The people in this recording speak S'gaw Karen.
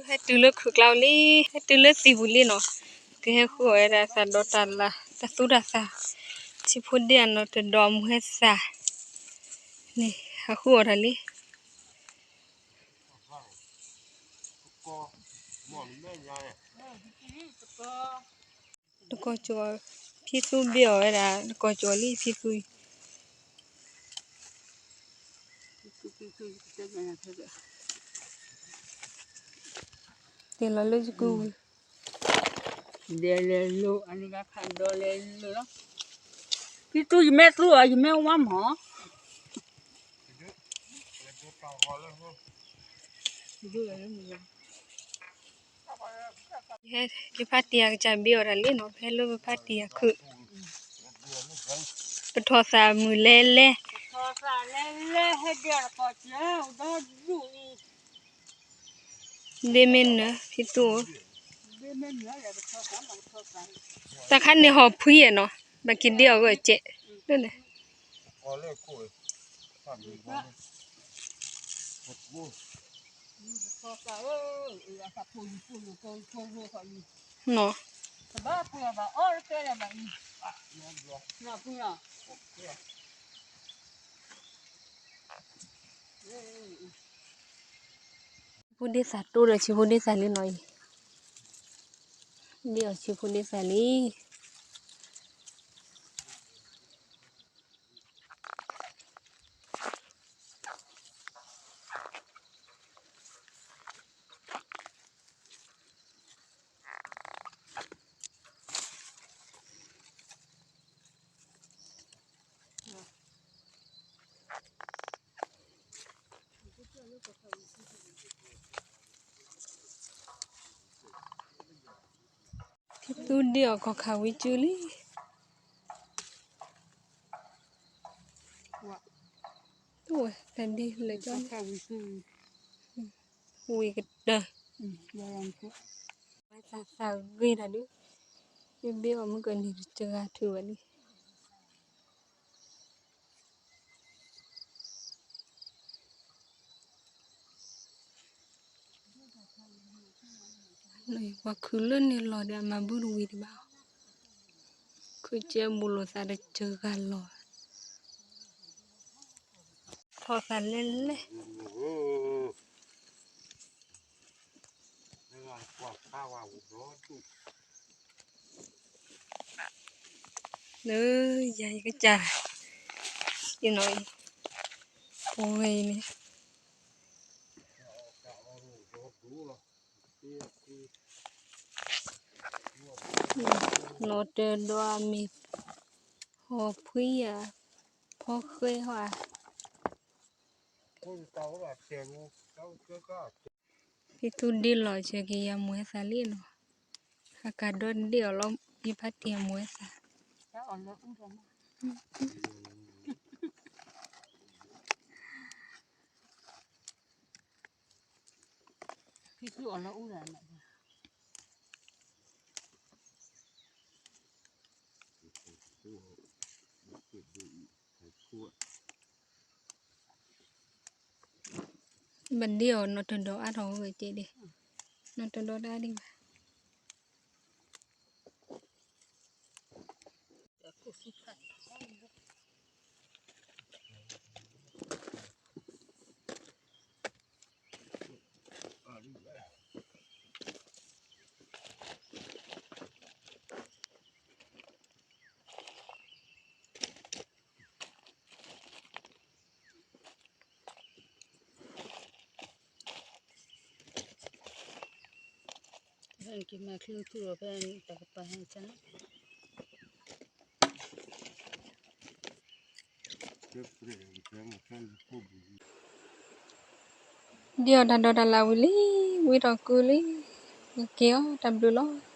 ဟဲတုၤလၢခုးကျါလံ, ဟဲတုၤလၢသံၣ်ပူၤလံနီၤ, ကဟဲဃုအီၣ်ဝဲဒၣ်တၢ်ဒီးတၢ်လၢ် တၢ်သူတၢ်သၣ်, ဆံဖိဒ့အနီၢ်တဒီးအမုၢ်ဟဲသၣ်, န့ၣ် ဟဲဃုအီၣ်တၢ်လံ. တကီၢ်ကၠီၣ်, ဖံသူဘ့ၣ်အီၣ်ဝဲဒၣ် တကီၢ်ကၠီၣ်လံ ဖံသူအံၤ, တဲလီၤလၢယကုဝံၤ, ဒဲလဲၤလိၤ အန့ၣ်ဘၣ်ခးဒီးလဲၤလိၤလီၤ, ဖံသူယမ့ၢ်သူအီၤ ယမ့ၢ်ဝါမၢ် ယဖါတံၢ်အကစၢ်ဘ့ၣ်အီၣ်တၢ်လံနီၤ, ဖဲလၢပဖါတံၢ်အခုး, ပထီၣ်သၣ်မုၢ်လဲၤလဲၤ, ဒ့မ့ၢ်နၢၤ ဖံသူ, တၢ်ခါန့ၣ်ဟီၣ်ဖှံယဲၢ်နီၤ, ဘၣ်က့ၤဒ့အီၣ်ဂၢၢ်စဲး, နီၤ, ဆံဖိဒ့သၣ်တိဒီးဆံဖိဒ့သၣ်လံနီၤအံၤ, ဒ့အီၣ်ဆံဖိဒ့သၣ်လံ. ဖံသူဒ့အီၣ်ကီၢ်ခါဝံစုလံ, တဝဲတၢ်ဒ့လၢာ်ကၠီ, ဝံကတၢၢ်, သၣ်သၣ်ဂ့ၤတၢ်ဒုး, ယဘ့ၣ်အီၣ်မုၢ်ကနံၤတစှၤထုးဝဲလံ. ပှၤခုးလၢန့ၣ်လီၤဒီး အမၤဘုတဝံၤဒံးဘၣ်, ခုးကဲဘူးလိာ်သးတစှၤလီၤ, ထီၣ်သၣ်လဲၤလဲၤ လၢယၤယကစၢ်, ယနီၤအံၤ, ပဝဲအံၤန့ၣ်, နီၢ်တဒီးအမ့ၢ်, ဟီၣ်ဖှံယၤ, ဖီဃဲဟီၣ်ဧါ, ဖံသူဒ့လီၤဆဲးက့ၤယၤမိၢ်ဟဲသၣ်လံနီၤ, ဟးကၤဒီဒ့အီၣ်လီၤ ယဖါတံၢ်အမိၢ်ဟဲသၣ်, ဘၣ်ဒ့အီၣ်နီၢ်တဒီးအါထီၣ်ဝဲကဲဒ့, နီၢ်တဒီးတၢ်ဒ့ဘၣ်. ကမၤချံထူၣ်ဒီးဖဲတၢ်ကပၤဟဲဆါ, ဒ့အီၣ်တၢ်ဒီးတၢ်လၢဝံၤလံ, ဝံထီၣ်ကုလံ, ကက့ၤအီၤတၢ်ဘျုးလီၤ.